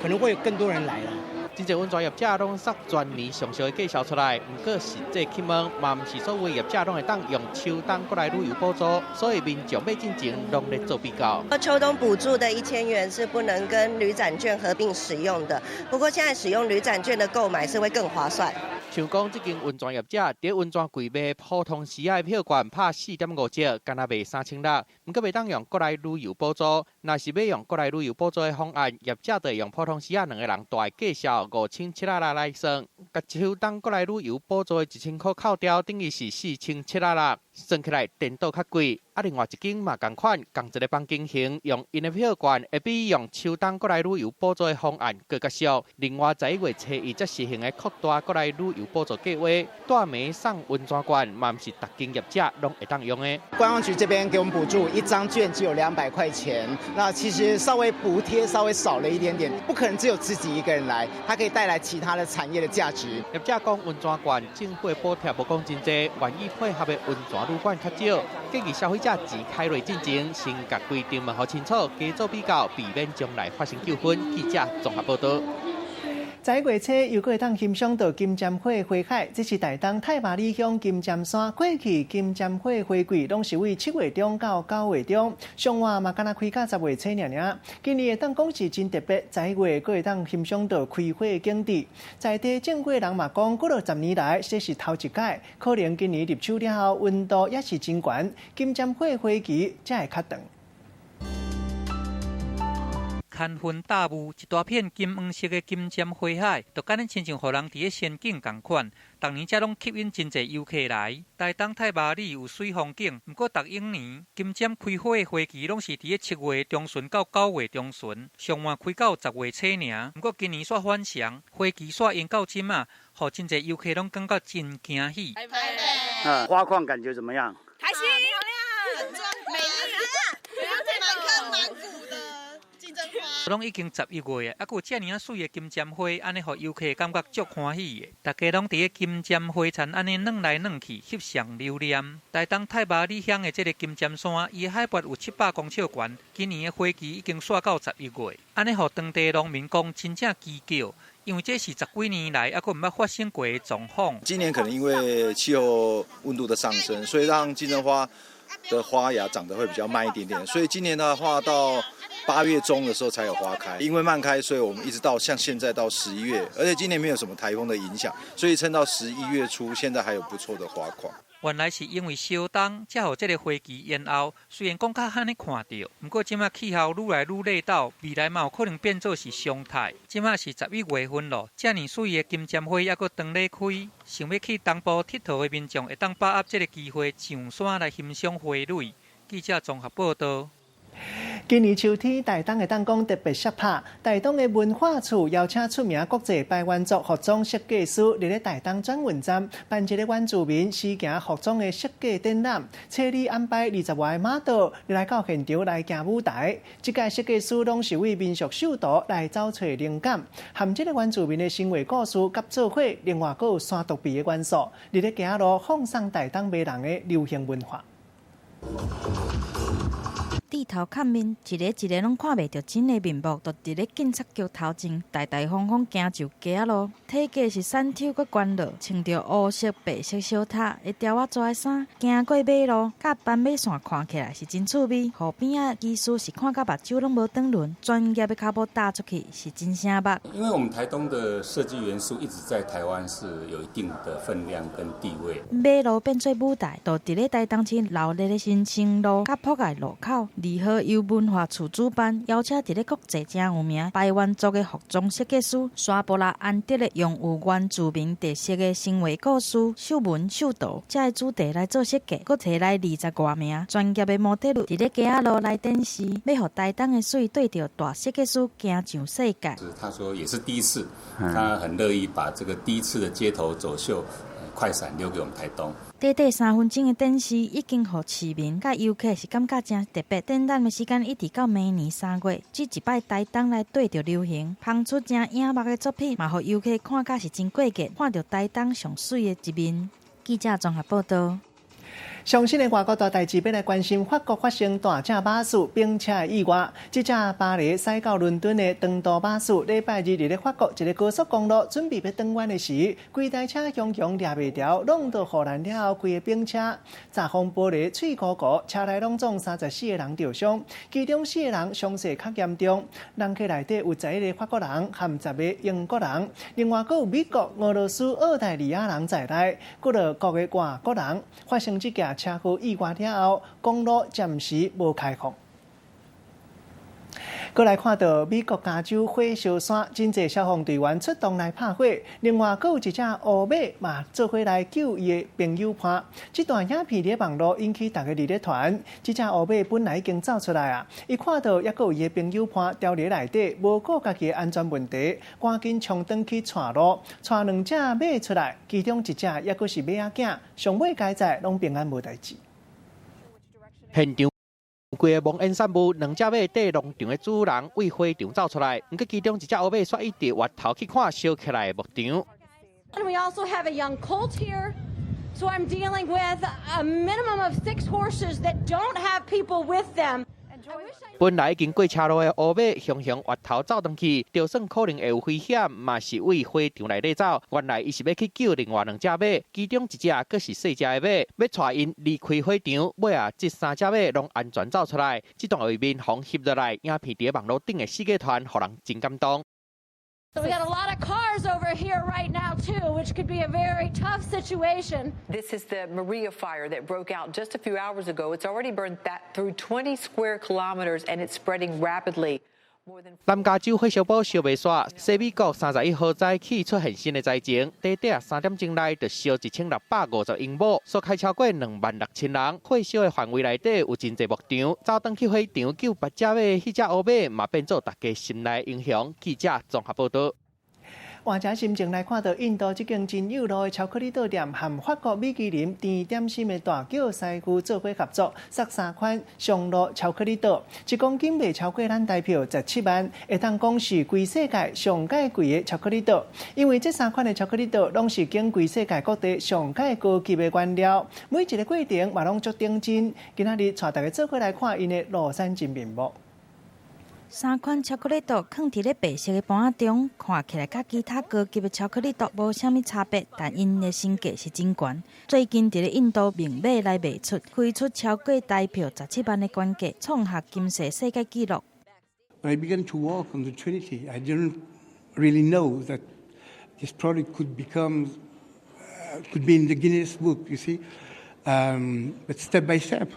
可能會有更多人來啦。真濟溫泉業者攏殺全年上俗的介紹出來，毋過實際去問，嘛毋是所有業者攏會當用秋冬國內旅遊補助，所以民眾買進前攏咧做比較。秋冬補助的1000元是不能跟旅展券合併使用的，不過現在使用旅展券的購買是會更划算。像講，這間溫泉業者佇溫泉季賣普通時仔的票券拍4.5折，敢若賣3600，毋過袂當用國內旅遊補助。若是欲用國內旅遊補助的方案，業者就會用普通時仔兩个人蹛的介紹5766來算，共秋冬國內旅遊補助的1000箍扣掉，等於是4760，算起來顛倒較貴。啊，另外一間嘛仝款，仝一个房間型，用𪜶的票券會比用秋冬國內旅遊補助的方案閣較俗。另外，11月初一才實行的擴大國內旅遊補助計劃，蹛暝送溫泉券，嘛毋是逐間業者攏會當用的。觀光局這邊給我們補助一張券只有200塊錢，那其實稍微補貼稍微少了一點點，不可能只有自己一個人來，它可以帶來其他的產業的價值。業者講溫泉券政府的補貼無講真濟，願意配合的溫泉旅館較少，建議消費者錢開落進前，先共規定問予清楚，加做比較，避免將來發生糾紛。記者綜合報道。11月初又閣會當欣賞到金針花花海，這是台東太麻里鄉金針山。過去金針花花季攏是對7月中到9月中，上晚嘛敢若開到10月初爾爾。今年會當講是真特別，11月閣會當欣賞到開花的景致。在地種花人嘛講，過落10年來這是頭一擺，可能今年入秋了後溫度也是真懸，金針花花期才會較長。牽雲搭霧，一大片金黃色的金針花海，就敢若親像予人佇咧仙境仝款。逐年遮攏吸引真濟遊客來。台東太麻里有媠風景，毋過逐往年金針開花的花期攏是佇咧7月中旬到9月中旬，上晚開到10月初爾。毋過今年煞反常，花期煞延到這馬，予真濟遊客攏感覺真驚喜。嗯，花況感覺怎麼樣？開心，漂亮，美麗，滿坑滿谷的。攏已經11月啊，閣有遮爾仔媠的金針花，按呢予遊客感覺足歡喜的。大家攏佇咧金針花田按呢轉來轉去，翕相留念。台東太麻里鄉的這个金針山，伊的海拔有700公尺懸，今年的花期已經煞到11月，按呢予當地農民講真正蹊蹺，因為這是十幾年來猶閣毋捌發生過的狀況。今年可能因為氣候溫度的上升，所以讓金針花的花芽長得會比較慢一點點，所以今年的話到8月中的時候才有花開，因為慢開，所以我們一直到像現在到十一月，而且今年沒有什麼颱風的影響，所以撐到11月初，現在還有不錯的花況。原來是因為燒冬，才予這个花期延後。雖然講較罕咧看著，毋過這馬氣候愈來愈熱鬥，未來嘛有可能變做是常態。這馬是11月份咯，遮爾媠的金針花猶閣當咧開，想欲去東部𨑨迌的民眾會當把握這个機會上山來欣賞花蕊。記者綜合報道。今年秋天，台東會當講特別攝拍。台東的文化處邀請出名國際排灣族服裝設計師，佇咧台東轉運站辦一个原住民時行服裝的設計展覽，初二安排20外个瑪桌來到現場來行舞台。這屆設計師攏是為民俗秀圖來找揣靈感，含這个原住民的神話故事佮做伙，另外閣有山肚皮的元素，佇咧行路放送台東迷人的流行文化。低頭看面，一个一个攏看袂著真的面目，就佇咧警察局頭前，大大方方行上街仔路。體格是瘦佫懸落，穿著烏色白色小塔的雕仔做的衫，行過馬路，佮斑馬線看起來是真趣味。河邊仔技師是看甲目睭攏無轉輪，專業的跤步踏出去是真醒目。因為我們台東的設計元素一直在台灣是有一定的分量跟地位。馬路變做舞台，就佇咧台東市鬧熱的新生路佮博愛路口，二號由文化處主辦，邀請佇咧國際誠有名排灣族的服裝設計師沙布拉安德的，用有原住民特色的神話故事、獸紋獸圖，這个主題來做設計，閣提來20外名專業的模特佇咧街仔路來展示，欲予台東的媠綴著大設計師行上世界。他說也是第一次，他很樂意把這個第一次的街頭走秀快閃留給我們台東。短短3分鐘的展示，已經予市民佮遊客是感覺誠特別。展覽的時間一直到明年3月，這一擺台東來綴著流行，芳出誠穎目的作品，嘛予遊客看甲是真過癮，看著台東上媠的一面。記者綜合報道。上新的外國大代誌，欲來關心法國發生大隻馬術冰車的意外。這隻巴黎駛到倫敦的長途馬術，禮拜二佇咧法國一个高速公路準備欲轉彎的時，規台車雄雄掠袂牢，挵著護欄了後，規个冰車砸予玻璃碎糊糊，車內攏總34個人著傷，其中四個人傷勢較嚴重。人客內底有11個法國人和10個英國人，另外閣有美國、俄羅斯、澳大利亞人在內，幾落國的外國人。發生這件車禍意外了後，公路暫時無開放。閣來看著美國加州火燒山，真濟消防隊員出動來拍火。另外，閣有一隻烏馬嘛做伙來救伊的朋友伴。這段影片佇網路引起大家熱烈傳。這隻烏馬本來已經走出來啊，伊看著猶閣有伊的朋友伴牢佇內底，無顧家己的安全問題，趕緊衝轉去帶路，帶兩隻馬出來，其中一隻猶閣是馬仔囝，上尾佳哉攏平安無代誌。現場規个濃煙散霧，兩隻馬綴農場的主人對火場走出來，毋過其中一隻烏馬煞一直越頭去看燒起來的牧場。 And we also have a young colt here, so I'm dealing with a minimum of six horses that don't have people with them. 本來已經過車路的烏馬，雄雄越頭走轉去，就算可能會有危險，嘛是對火場內底走。原來伊是欲去救另外兩隻馬，其中一隻閣是細隻的馬，欲帶𪜶離開火場，尾仔這三隻馬攏安全走出來。這段畫面予人翕落來，影片佇網路頂的世界傳，予人真感動。 So we got a lot of cars over here right now too, which could be a very tough situation. This is the Maria fire that broke out just a few hours ago. It's already burned that through 20 square kilometers and it's spreading rapidly. 南加州火燒埔燒袂煞，西美國31號早起出現新的災情，短短3點鐘內就燒1650英畝，所開超過26,000人。火燒的範圍內底有真濟牧場，走轉去火場救別隻馬，彼隻烏馬嘛變做大家心內英雄。記者綜合報道。換隻心情來看著印度這間真有路的巧克力豆店，和法國米其林甜點心的大轎師傅做伙合作，設三款上路巧克力豆，1公斤賣超過咱台票17萬，會當講是規世界上蓋貴的巧克力豆。因為這三款的巧克力豆攏是經規世界各地上蓋高級的原料，每一个過程嘛攏足認真。今仔日帶大家做伙來看𪜶的廬山真面目。三款巧克力豆囥佇咧白色的盤仔中，看起來佮其他高級的巧克力豆無啥物差別，但𪜶的身價是真懸。最近佇咧印度明馬來賣出，開出超過台票17萬的懸價，創下金氏世界紀錄。 When I began to work on the Trinity, I didn't really know that this product could be in the Guinness Book, you see. But step by step,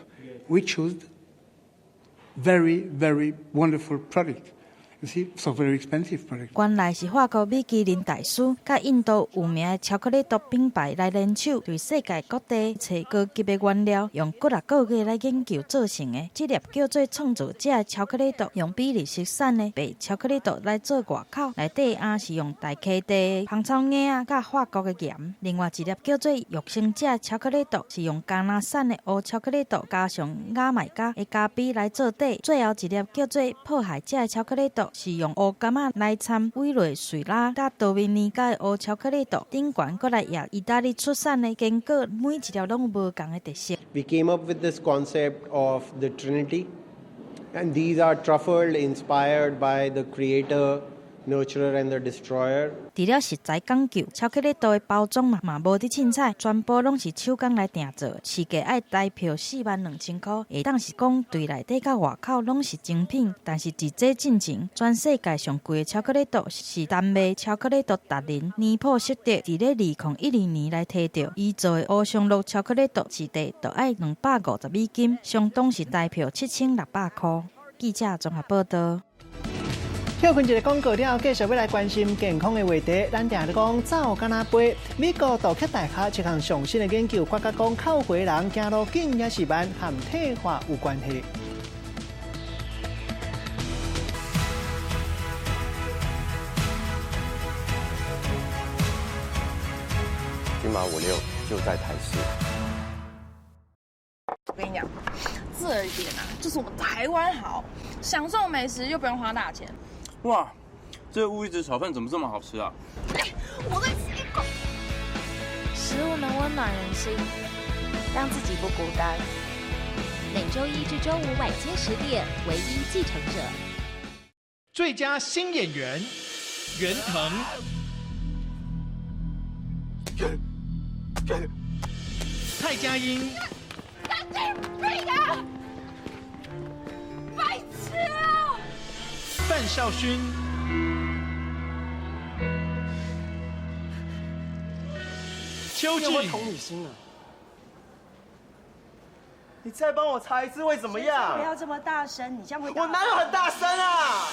we chose very, very wonderful product. You see, so very expensive product. 原來是法國米其林大師佮印度有名的巧克力豆品牌來聯手，對世界各地揣高級的原料，用幾若個月來研究做成的。這粒叫做創造者的巧克力豆，用比利時產的白巧克力豆來做外口，內底仔是用大溪地芳草芽仔佮法國的鹽。另外一粒叫做躍升者的巧克力豆，是用加拿產的烏巧克力豆加上牙買加的咖啡來做底。最後一粒叫做破壞者的巧克力豆，是用烏柑仔來摻委內瑞拉佮多米尼加的烏巧克力豆，頂懸閣來額意大利出產的堅果，每一粒攏有無仝的特色。 We came up with this concept of the Trinity, And these are truffled, inspired by the creator, nurturer and the destroyer. 除了食材講究，巧克力豆的包裝嘛無佇凊彩，全部攏是手工來訂做，市價愛台票42,000箍，會當是講對內底佮外口攏是精品。但是佇這進前，全世界上貴的巧克力豆是丹麥巧克力豆達人尼普適德，佇咧2012年來提著，伊做的烏松露巧克力豆市價就愛250美金，相當是台票7,600箍。記者綜合報道。歇睏一个廣告了後，繼續欲來關心健康的話題。咱定咧講走敢若飛，美國杜克大學一項上新的研究發覺，講較有歲人行路緊抑是慢，和退化有關係。金馬56就在台視。我跟你講，這一點啊，就是我們台灣好，享受美食又不用花大錢。哇，這個烏魚子炒飯怎麼這麼好吃啊？欸，我再吃一口。食物能溫暖人心，讓自己不孤單。每週一至週五晚間10點，唯一繼承者。最佳新演員袁騰、蔡佳音。神經病啊！白痴啊！范少勳、邱志，有同理心啊！你再幫我查一次會怎麼樣？不要這麼大聲，你這樣會……我哪有很大聲啊？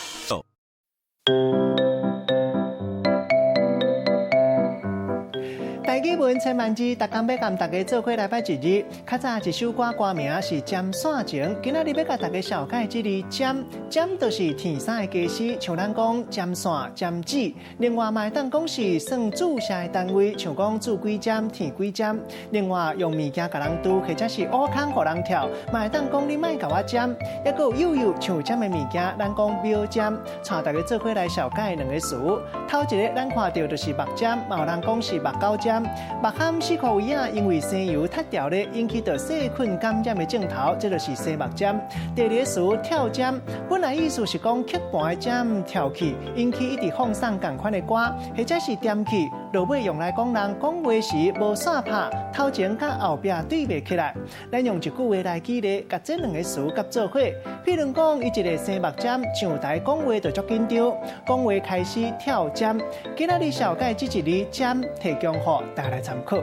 台語文千萬字，逐工欲共大家做伙來擺一字。較早一首歌歌名是《針線情》，今仔日欲共大家紹介這字針，針就是天生的家私，像咱講針線、針子。另外嘛會當講是算注射的單位，像講注幾針、填幾針。另外用物件共人拄，或者是挖空予人跳，嘛會當講你莫共我針。抑閣有幼幼像針的物件，咱講秒針。帶大家做伙來紹介兩個詞。頭一个咱看著就是目針，嘛有人講是目膠針。目含四箍位仔，因為生油脫掉咧，引起著細菌感染的症頭，這就是生目針。第二個詞跳針，本來意思是講曲盤的針跳起，引起一直放送仝款的歌，或者是踮起，落尾用來講人講話時無線拍，頭前佮後壁對袂起來。咱用一句話來舉例，共這兩個詞合做伙。譬如講，伊一个生目針上台講話就足緊張，講話開始跳針。今仔日紹介這一字針，提供予大家來參考。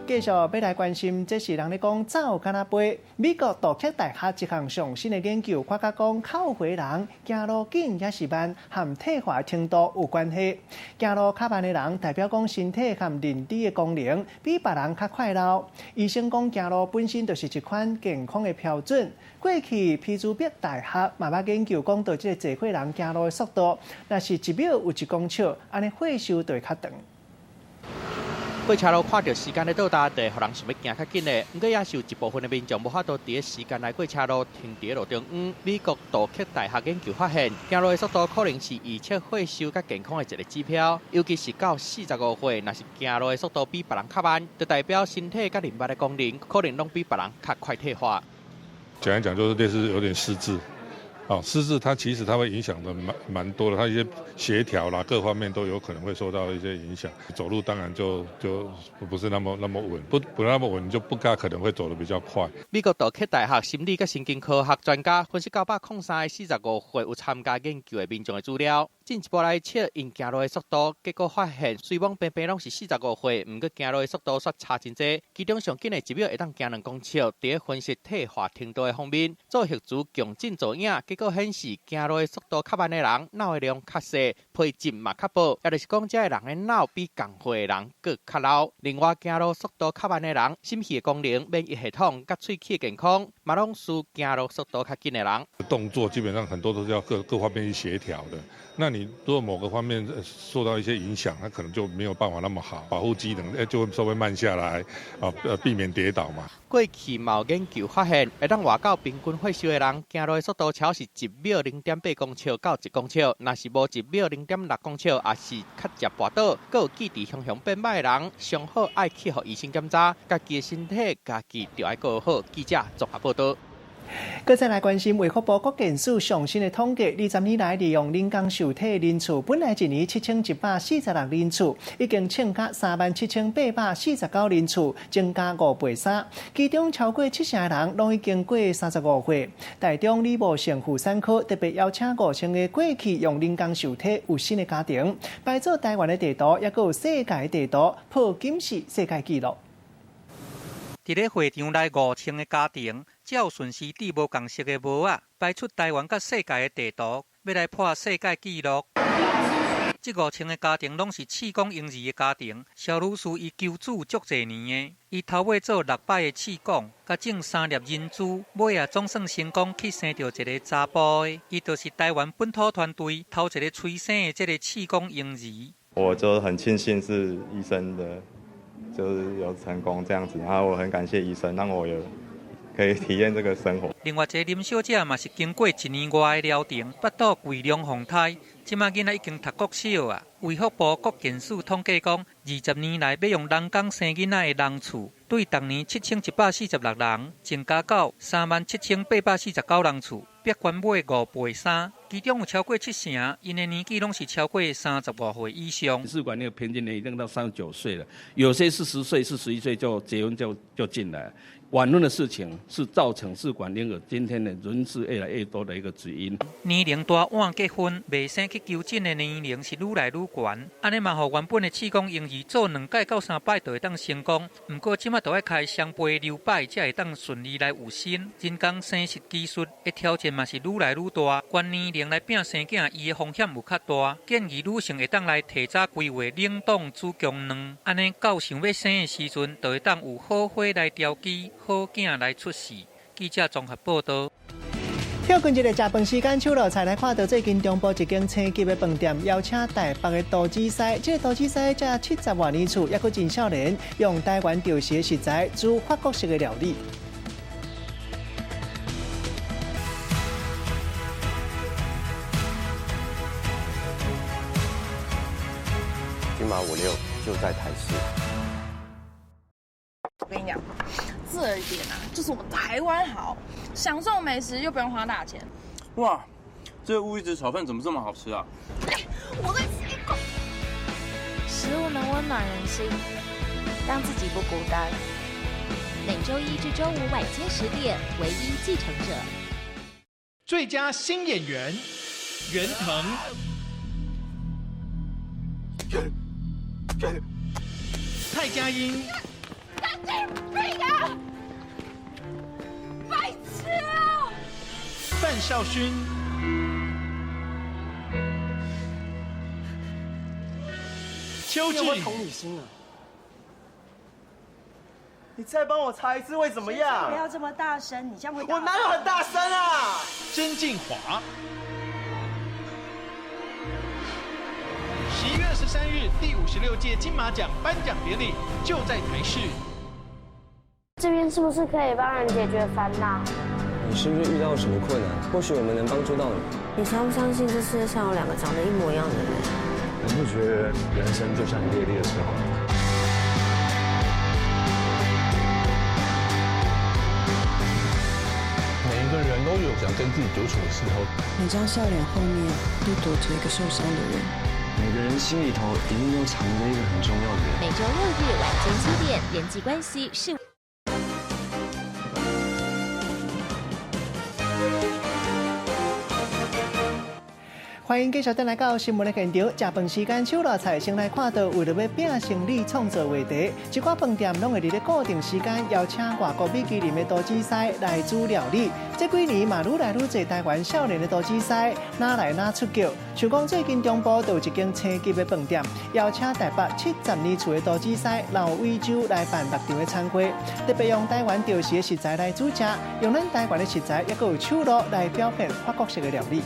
繼續欲來關心，這是人咧講走敢若飛。美國杜克大學一項上新的研究，發覺講較有歲人行路緊抑是慢，和退化程度有關係。行路較慢的人，代表講身體和認知的功能比別人較快老。醫生講行路本身就是一款健康的標準。過去匹茲別大學嘛捌研究講到這個濟歲人行路的速度，若是1秒有1公尺，按呢歲數就會較長。過車路看著時間咧倒焦，就會予人想欲行較緊的。毋過，也是有一部分的民眾無法度佇咧時間內過車路，停佇咧路中央。美國杜克大學研究發現，行路的速度可能是預測歲數佮健康的一個指標，尤其是到45歲，若是行路的速度比別人較慢，就代表身體佮認知的功能可能攏比別人較快退化。簡單講，就是類似有點失智。哦，失智它其實它會影響的蠻多的，它一些協調啦，各方面都有可能會受到一些影響。走路當然就不是那麼穩，不那麼穩就不大可能會走得比較快。美國杜克大學心理佮神經科學專家分析903個45歲有參加研究的民眾的資料，進一步來測𪜶行路的速度，結果發現雖罔平平攏是45歲，毋過行路的速度煞差真濟。其中上緊的1秒會當行2公尺，佇咧分析退化程度的方面，做核磁共振造影，結果顯示行路的速度較慢的人，腦的量較細，皮質嘛較薄，也就是講，這个人的腦比仝歲的人閣較老。另外，行路速度較慢的人，心肺功能、免疫系統、佮喙齒健康，嘛攏輸行路速度較緊的人。動作基本上很多都是要各方面去協調的。那你如果某個方面受到一些影響，它可能就沒有辦法那麼好，保護機能就會稍微慢下來，啊，避免跌倒嘛。過去嘛有研究發現，會當活到平均歲數的人，行路的速度超是1秒0.8公尺到1公尺，若是無1秒0.6公尺，也是較捷跋倒。閣有記憶雄雄變歹的人，上好愛去予醫生檢查，家己的身體家己就愛顧好。記者綜合報道。閣再來關心衛福部國健署上新的統計，20年來利用人工受體人次，本來一年7146人次，已經增加37849人次，增加5倍三。其中超過70%的人攏已經過35歲。台中李無成婦產科特別邀請5000個過去用人工受體有新的家庭，排做台灣的地圖，抑閣有世界的地圖，破金氏世界紀錄。佇咧會場內5000個家庭，照順時佇無仝色的帽仔，擺出台灣佮世界的地圖，欲來破世界紀錄。這5000個家庭攏是試管嬰兒的家庭。蕭女士伊求助足濟年的，伊頭尾做6擺的試管，佮種3粒人珠，尾仔總算成功去生著一个查埔的。伊就是台灣本土團隊頭一个催生的這个試管嬰兒。我就很慶幸是醫生的。就是有成功這樣子，然後我很感謝醫生，讓我有可以體驗這個生活。另外一個林小姐嘛是經過1年外的療程，腹肚跪龍鳳胎，這擺囡仔已經讀國小啊。衛福部國健署統計講，20年來欲用人工生囡仔的人次，對逐年7146人，增加到37849人次，逼懸尾5倍三。其中有超過70%，𪜶的年紀攏是超過35歲以上。試管那個平均年齡已經到39歲了，有些40歲、41歲就結婚就進來。晚婚的事情是造成試管嬰兒今天的人數越來越多的一個主因。年齡大晚結婚，袂生去求診的年齡是愈來愈懸，按呢嘛，予原本的試管嬰兒做2擺到3擺就會當成功，毋過這馬就愛開雙倍兩擺才會當順利來有身。人工生殖技術的挑戰嘛是愈來愈大，懸年齡來拼生囝，伊的風險有較大。建議女性會當來提早規劃冷凍子宮卵，按呢到想欲生的時陣，就會當有好花來調劑。好囝來出世。記者綜合報道。跳近一个食飯時間，手落菜來看到最近中部一間星級的飯店，邀請台北的刀子師，這個刀子師才70外年厝，猶閣真少年，用台灣著時的食材煮法國式的料理。金馬56就在台視。我跟你講，這一點啊，就是我們台灣好，享受美食又不用花大錢。哇，這個烏魚子炒飯怎麼這麼好吃啊？欸，我再吃一口。食物能溫暖人心，讓自己不孤單。每週一至週五晚間10點，唯一繼承者。最佳新演員，袁騰、蔡佳音。神經病啊！白痴啊！范少勳、邱志，你有沒有同理心啊？你再幫我查一次會怎麼樣？不要這麼大聲，你這樣會……我哪有很大聲啊？曾靜華。11月23日，第56屆金馬獎頒獎典禮就在台視。這邊是不是可以幫人解決煩惱？你是不是遇到什麼困難？或許我們能幫助到你。你相不相信這世界上有兩個長得一模一樣的人？你不覺得人生就像一列列車嗎？每一個人都有想跟自己獨處的時候。每張笑臉後面都躲着一個受傷的人。每個人心裡頭一定都藏着一個很重要的人。每週6日晚間7點，人際關係是。歡迎繼續轉來到新聞的現場。食飯時間，手落菜先來看到，為著欲拼生理創造話題，這寡飯店攏會佇咧固定時間邀請外國米其林的廚師來煮料理。這幾年嘛，愈來愈濟台灣少年的廚師哪來哪出叫。像講最近中部就有一間星級的飯店，邀請台北70年厝的廚師劉偉洲來辦6場的餐會，特別用台灣著時的食材來煮食，用咱台灣的食材，抑閣有手路來表現法國式的料理。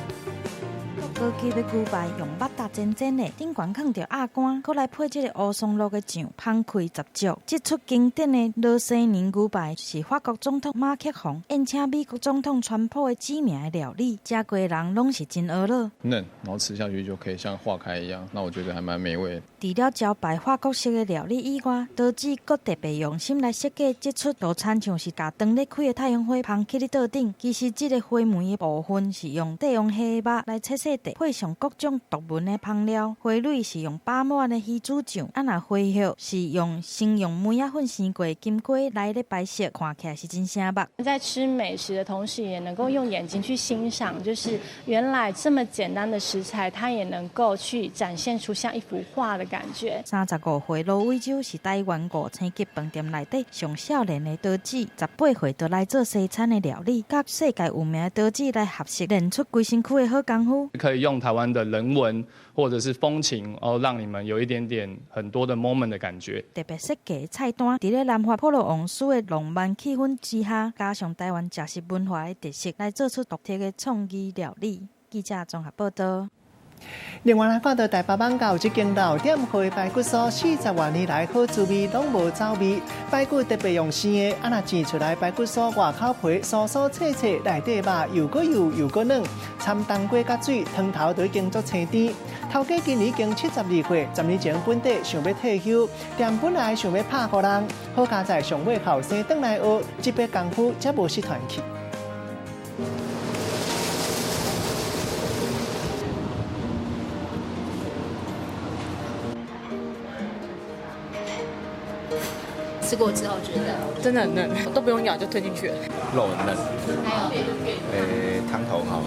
高級的牛排，用肉搭煎煎的，頂懸囥著鴨肝，閣來配這个烏松露的醬，香氣十足。這出經典的羅西尼牛排是法國總統馬克宏宴請美國總統川普的知名的料理，食過的人攏是真呵咾。嫩，然後吃下去就可以像化開一樣，那我覺得還蠻美味。除了招牌法國式的料理以外，刀子閣特別用心來設計這出，就親像是共當咧開的太陽花芳去咧桌頂。其實這个花梅的部分是用帝王蟹肉來切細塊，配上各種獨門的香料。花蕊是用飽滿的魚子醬，啊若花葉是用先用梅仔粉生過的金瓜來咧擺設，看起來是真醒目。在吃美食的同時，也能夠用眼睛去欣賞，就是原來這麼簡單的食材，它也能夠去展現出像一幅畫的感覺。35歲盧偉洲是台灣5星級飯店內底上少年的刀子，18歲就來做西餐的料理，佮世界有名的刀子來學習，練出規身軀的好功夫。可以用台灣的人文或者是風情，哦，讓你們有一點點很多的 moment 的感覺。特別設計的菜單，佇咧南法普羅旺斯的浪漫氣氛之下，加上台灣食食文化的特色，來做出獨特的創意料理。記者綜合報道。另外來看到台北艋舺這間老店號的排骨酥，40外年來好滋味攏無走味。排骨特別用生的，啊若煎出來排骨酥外口皮酥酥脆脆，內底肉又閣幼又閣軟，摻冬瓜佮水，湯頭都已經足清甜。頭家今年已經72歲，10年前本底想欲退休，店本來想欲拍予人，好佳哉上尾後生轉來學，這筆功夫才無失傳去。吃過之後覺得真的很嫩，都不用咬就吞進去了。肉很嫩，還有，湯頭很好喝。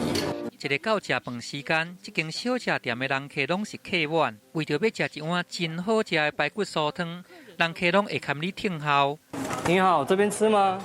一个到食飯時間，這間小食店的人客攏是客滿，為著欲食一碗真好食的排骨酥湯，人客攏會堪你等候。你好，這邊吃嗎？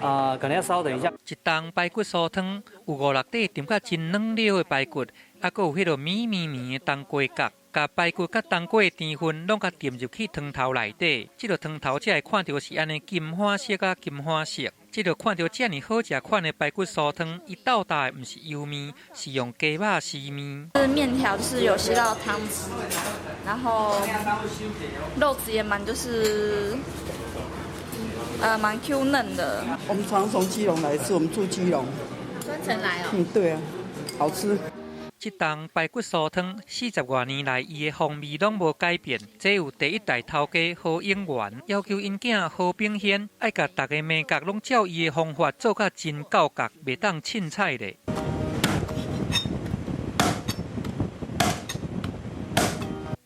啊，可能要稍等一下。一盅排骨酥湯有五六塊甜甲真軟了的排骨，啊，閣有彼囉綿綿綿的冬瓜角。共排骨佮冬瓜的甜分攏共浸入去湯頭內底，這个湯頭才會看著是按呢金黃色佮金黃色。這个看著遮爾好食款的排骨酥湯，伊鬥搭的毋是油麵，是用雞肉絲麵。這麵條就是有吸到湯汁，然後肉質也蠻就是，蠻 Q 嫩的。我們常從基隆來吃，我們住基隆。專程來哦。嗯，對啊，好吃。這盅排骨酥湯40外年來，伊的風味攏無改變。這有第一代頭家何永元要求𪜶囝何炳軒，愛共逐个眉角攏照伊的方法做甲真到角，袂當凊彩咧。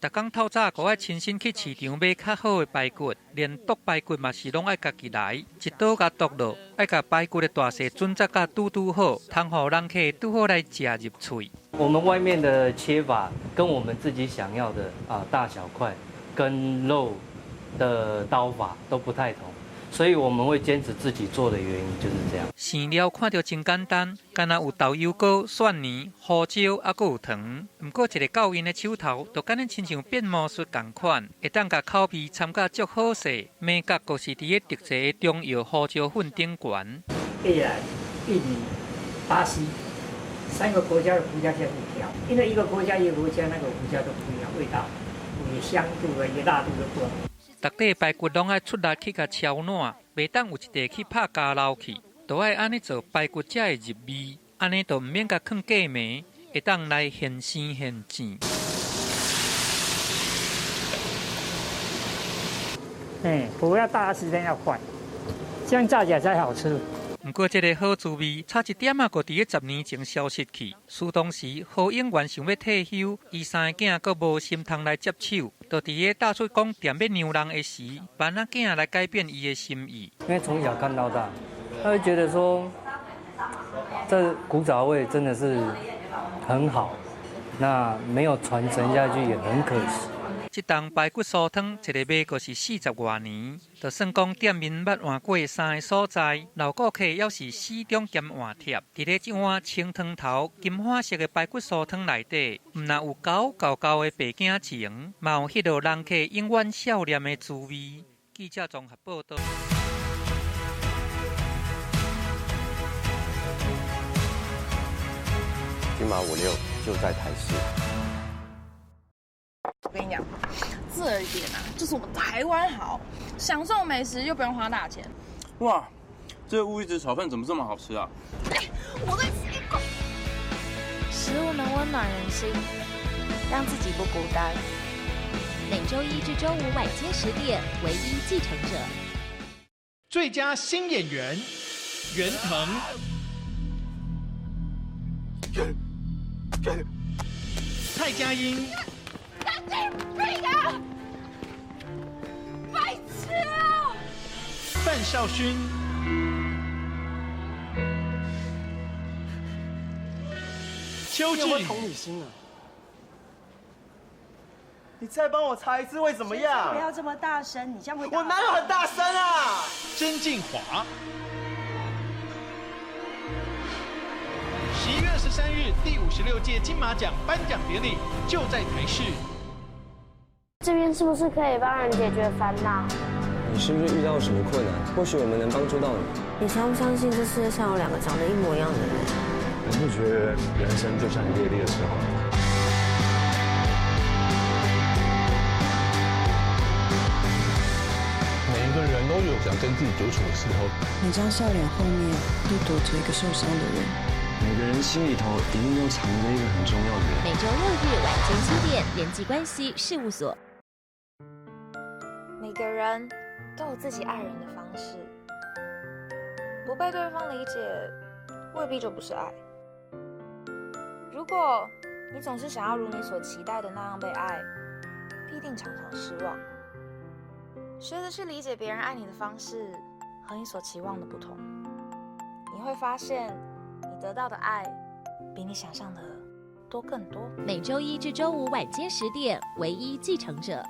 逐工透早，閣愛親身去市場買較好的排骨，連剁排骨嘛是攏愛家己來，一刀共剁落，愛共排骨的大細準則甲拄拄好，通予人客拄好來食入喙。我們外面的切法跟我們自己想要的啊大小塊，跟肉的刀法都不太同，所以我們會堅持自己做的原因就是這樣。餡料看著真簡單，敢若有豆油膏、蒜泥、胡椒，猶閣有糖。毋過一个到𪜶的手頭，就敢若親像變魔術仝款，會當共口味摻甲足好勢。眉角閣是佇咧特製的中藥胡椒粉頂懸。越南、印尼、巴西三個國家的胡椒下去調，因為一個國家一個國家那個胡椒都不一樣，味道、有香度啊，有辣度都不同。逐塊排骨攏愛出力去共敲爛，袂當有一塊去拍膠流去，就愛按呢做排骨才會入味，按呢就毋免共囥過暝，會當來現生現煎。哎，火要大，時間要快，這樣炸起來才好吃。毋過，這个好滋味差一點仔，閣佇咧10年前消失去。事當時何永元想欲退休，伊三个囝閣無心通來接手，就佇咧打出講店欲讓人的時，萬仔囝來改變伊的心意。因為從小看到大，他會覺得說，這古早味真的是很好，那沒有傳承下去也很可惜。這盅排骨酥湯，一个賣閣是40外年，就算講店面捌換過三个所在，老顧客猶是死忠兼換帖。佇咧這碗清湯頭、金黃色的排骨酥湯內底，毋但有厚厚厚的白囝情，嘛有彼囉人客永遠笑臉的滋味。記者綜合報導。金马56就在台视。我跟你讲，这一点啊，就是我们台湾好，享受美食又不用花大钱。哇，这个乌鱼子炒饭怎么这么好吃啊？哎，我在吃一口。食物能温暖人心，让自己不孤单。每周一至周五晚间10点，唯一继承者。最佳新演员，袁腾、蔡佳音、神经病啊！白痴啊！范少勋、邱志颖。同理心啊！你再帮我查一次会怎么样？不要这么大声，你这样会……我哪有很大声啊？曾静华。11月23日，第56届金马奖颁奖典礼就在台视。这边是不是可以帮人解决烦恼？你是不是遇到什么困难？或许我们能帮助到你。你相不相信这世界上有两个长得一模一样的人？你不觉得人生就像一列列车吗？每一个人都有想跟自己独处的时候。每张笑脸后面都躲着一个受伤的人。每个人心里头一定都藏着一个很重要的人。每周6日晚间7点，人际关系事务所。每个人都有自己爱人的方式，不被对方理解，未必就不是爱。如果你总是想要如你所期待的那样被爱，必定常常失望。学着去理解别人爱你的方式和你所期望的不同，你会发现，你得到的爱比你想象的多更多。每周一至周五晚间10点，唯一继承者。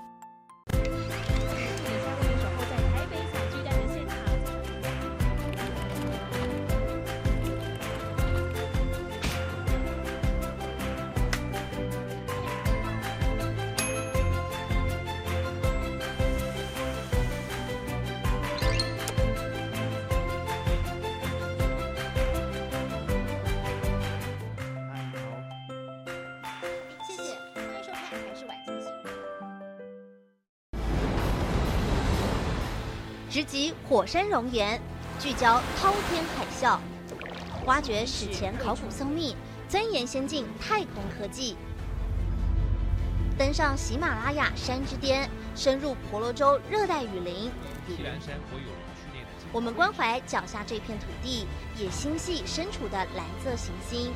直击火山熔岩，聚焦滔天海啸，挖掘史前考古僧秘，钻研先进太空科技，登上喜马拉雅山之巅，深入婆罗洲热带雨林。我们关怀脚下这片土地，也心系身处的蓝色行星。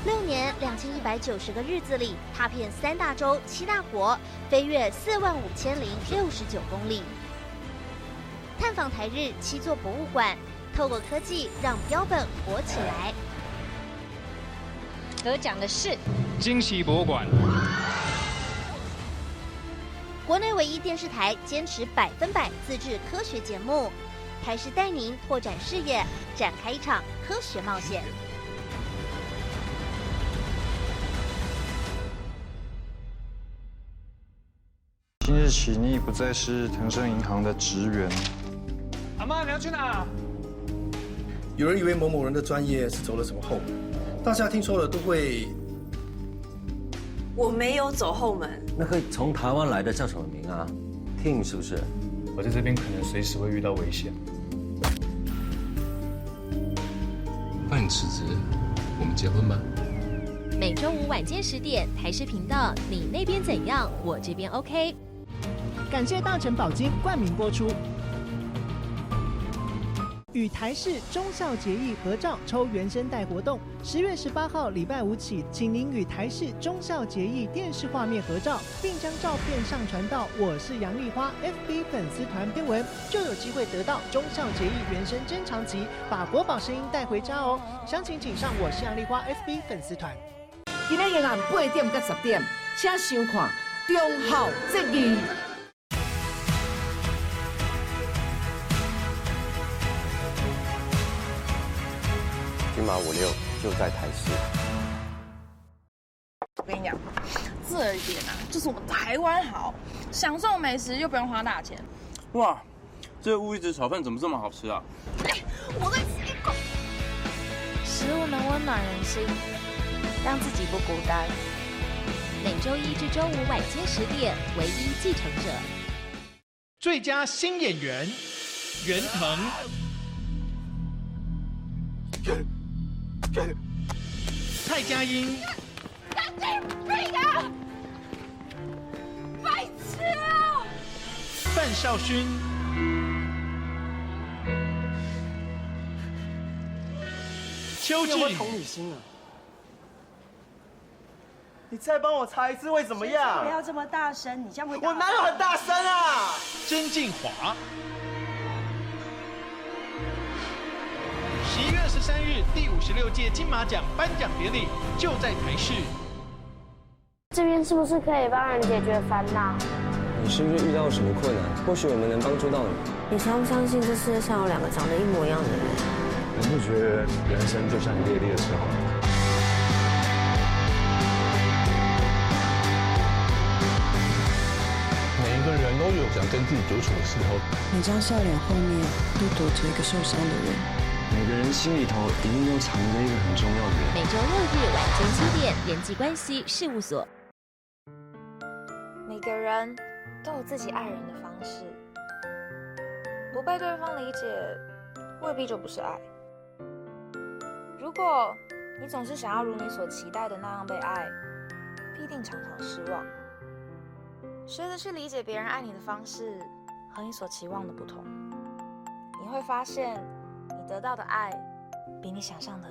6年2190个日子里，踏遍3大洲7大国，飞越45069公里。探访台日7座博物馆，透过科技让标本活起来。得奖的是惊喜博物馆。国内唯一电视台坚持100%自制科学节目，台视带您拓展视野，展开一场科学冒险。今日起，你已不再是腾盛银行的职员。阿妈，你要去哪？有人以为某某人的专业是走了什么后门，大家听说了都会。我没有走后门。那个从台湾来的叫什么名啊？Tim 是不是？我在这边可能随时会遇到危险。那你辞职，我们结婚吧。每周五晚间10点，台视频道，你那边怎样，我这边 OK。感谢大成宝金冠名播出。与台视忠孝节义合照抽原声带活动，10月18号礼拜五起，请您与台视忠孝节义电视画面合照，并将照片上传到我是杨丽花 FB 粉丝团贴文，就有机会得到忠孝节义原声珍藏集，把国宝声音带回家哦。详情请上我是杨丽花 FB 粉丝团。今日夜晚8点到10点，请收看《忠孝节义》。金马56就在台视。我跟你讲，这一点啊，就是我们台湾好，享受美食又不用花大钱。哇，这个乌鱼子炒饭怎么这么好吃啊？哎，我在吃一口。食食物能溫暖人心，讓自己不孤單。每週一至週五晚間10點，唯一繼承者。最佳新演員袁騰、蔡佳音、神經病啊！白痴啊！范少勳、邱你有沒志有同理心啊？你再幫我查一次會怎麼樣？不要這麼大聲，你這樣會。我哪有很大聲啊？曾敬驊。11月23日，第56屆金馬獎頒獎典禮就在台視。這邊是不是可以幫人解決煩惱？你是不是遇到什麼困難？或許我們能幫助到你。你相不相信這世界上有兩個長得一模一樣的人？你不覺得人生就像一列列車嗎？每一個人都有想跟自己獨處的時候。每張笑臉後面都躲着一個受傷的人。每個人心裡頭一定都藏着一個很重要的人。每週六日晚間7點，人際關係事務所。每個人都有自己愛人的方式，不被對方理解，未必就不是愛。如果你總是想要如你所期待的那樣被愛，必定常常失望。學着去理解別人愛你的方式和你所期望的不同，你會發現你得到的愛比你想象的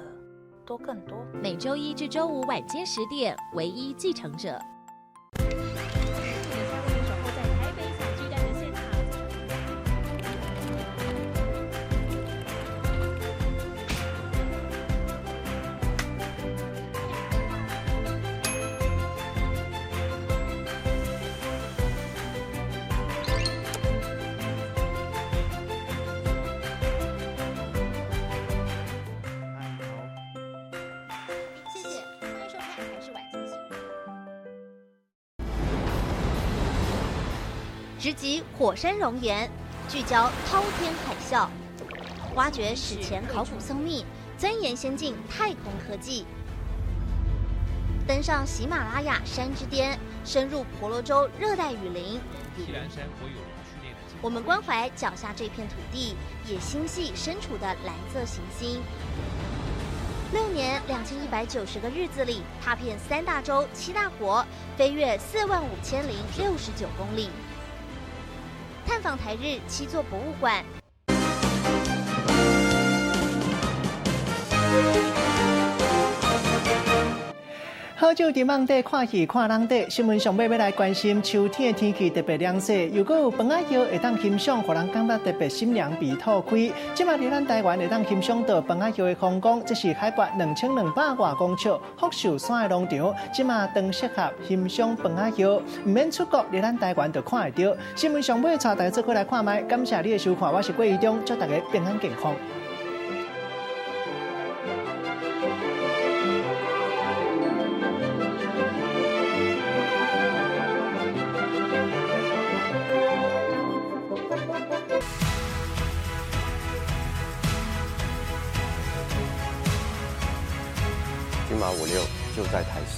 多更多。每週一至週五晚間10點，唯一繼承者。直擊火山熔岩，聚焦滔天海嘯，挖掘史前考古僧秘，鑽研先進太空科技，登上喜馬拉雅山之巔，深入婆羅洲熱帶雨林。我們關懷腳下這片土地，也心繫身處的藍色行星。6年2190個日子裡，踏遍3大洲7大國，飛越45069公里。探訪台日7座博物館。好酒佇網底看戲看人底，新聞上尾欲來關心秋天的天氣特別涼逝，又閣有枋仔葉會當欣賞，予人感覺特別心涼鼻吐開。這馬佇咱台灣會當欣賞到枋仔葉的風光，這是海拔2200外公尺福壽山的農場，這馬當適合欣賞枋仔葉，毋免出國，佇咱台灣就看會著。新聞上尾帶大家做伙來看覓，感謝你的收看，我是郭宜中，祝大家平安健康。金馬56就在台視。